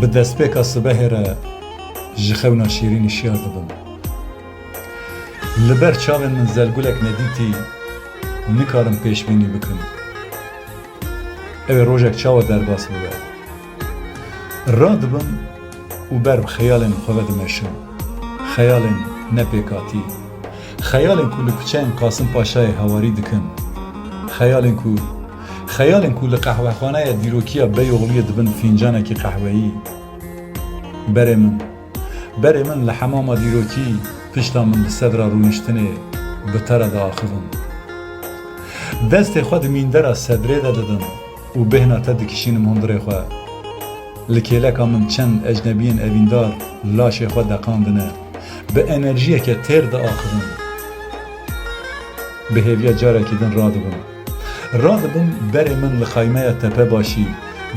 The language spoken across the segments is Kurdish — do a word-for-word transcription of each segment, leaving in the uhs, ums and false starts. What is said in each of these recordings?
Bi destpêka sibehê re ji xewna şîrînî şiyar dibim. Li ber çavên min zelgulek nedîtî, nikarim pêşbînî bikim. Ew ê rojek çawa derbas bibe? Radibim û ber bi xeyalên xwe ve dimeşim. Xeyalên nepêkhatî. Xeyalên ku li kuçeyên Qasim Paşayê hewarî dikin. Xeyalên ku, xeyalên ku li qehwexaneya dîrokiya Beyoğlu'yê dibin fîncanekî qehweyî. Berê min, berê min li hemama dîrokî pişta min li sedra rûniştinê bi te re diaxivin. Destê xwe di mîndera sedrê de didin û bêhna te dikişînim hundirê xwe. Li kêleka min çend ecnebiyên evîndar laşê xwe deqandine. Bi enerjiyeke têr diaxivin. Bi hêviya carekî din radibim. Radibim berê min li xaymeya Tepebaşî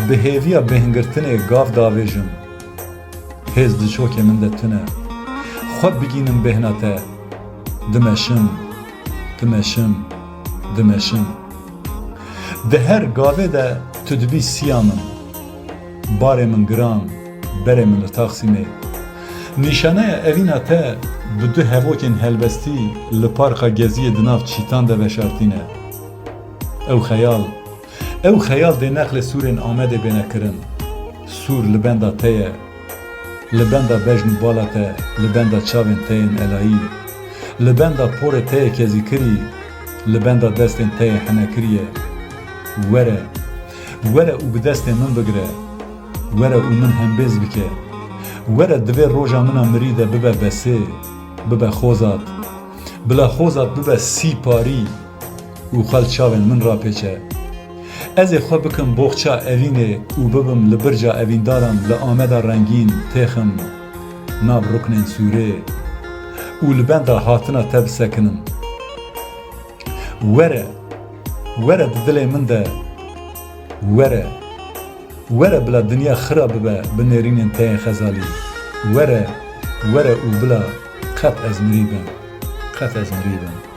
bi hêviya bêhngirtinê gav davêjim. Hêz di çokê min de tune. Xwe bigînim bêhna te. Dimeşim, dimeşim, dimeşim. Di her gavê de tu dibî siya min. Barê min giran, berê min li Taxsîmê. Nîşaneya evîna te bi du hevokên helbestî li Parka Geziyê di nav çîtan de veşartîne. Ew xeyal, ew xeyal dê neqlê sûrên Amedê bêne kirin. Sûr li benda te ye. Li benda bejn û bala te, li benda çavên te yên elayî, li benda porê te yê kezîkirî, li benda destên te yê henekirî ye. Were, were û bi destê min bigire. Were û min hembêz bike. Were di vê roja min a mirî de bibe besê, bibe xozat. Bila xozat bibe sî parî û xwe li çavên min rapêçe. Ez ê xwe bikim boxça evînê û bibim li birca evîndaran li Ameda rengîn têxim nav ruknên sûrê û li benda hatina te bisekinim. Were, were di dilê min de, were, were bila dinya xira bibe bi nêrînên te yên xezalî. Were, were û bila qet ez mirî bim, qet ez mirî bim.